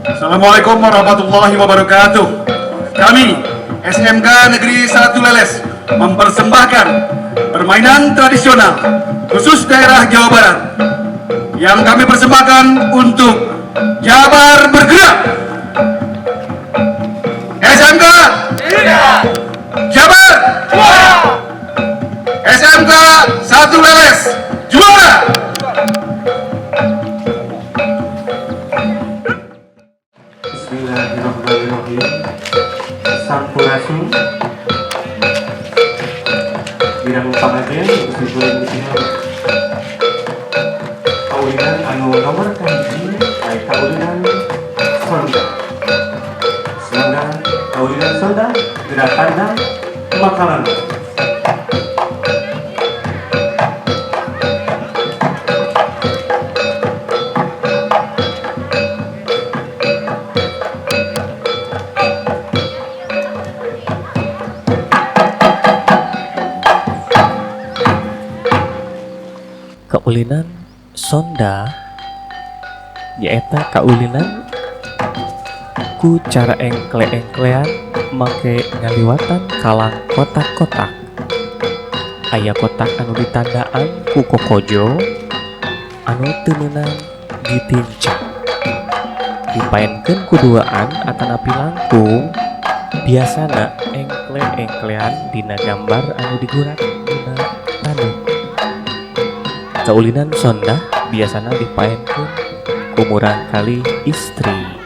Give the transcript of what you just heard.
Assalamualaikum warahmatullahi wabarakatuh. Kami SMK Negeri 1 Leles mempersembahkan permainan tradisional khusus daerah Jawa Barat yang kami persembahkan untuk Jabar Bergerak. SMK Jabar Juara. SMK 1 Leles juara. Bismillahirrahmanirrahim. Sampurasun. Wirang pangajen kesimpulan dina kaulinan anu nomor kahiji aya kaulinan Sonda. Selanggan kaulinan Sonda gerak tandang makanan. Kaulinan Sonda nyaeta kaulinan ku cara engkle-engklean make ngaliwatan kalang kotak-kotak. Aya kotak anu ditandaan ku kokojo anu teu meunang ditincak. Dipaenkeun ku duaan atanapi langkung, biasana engkle-engklean dina gambar anu digurat dina taneuh. Kaulinan Sonda biasana dipaenkeun ku murangkalih istri.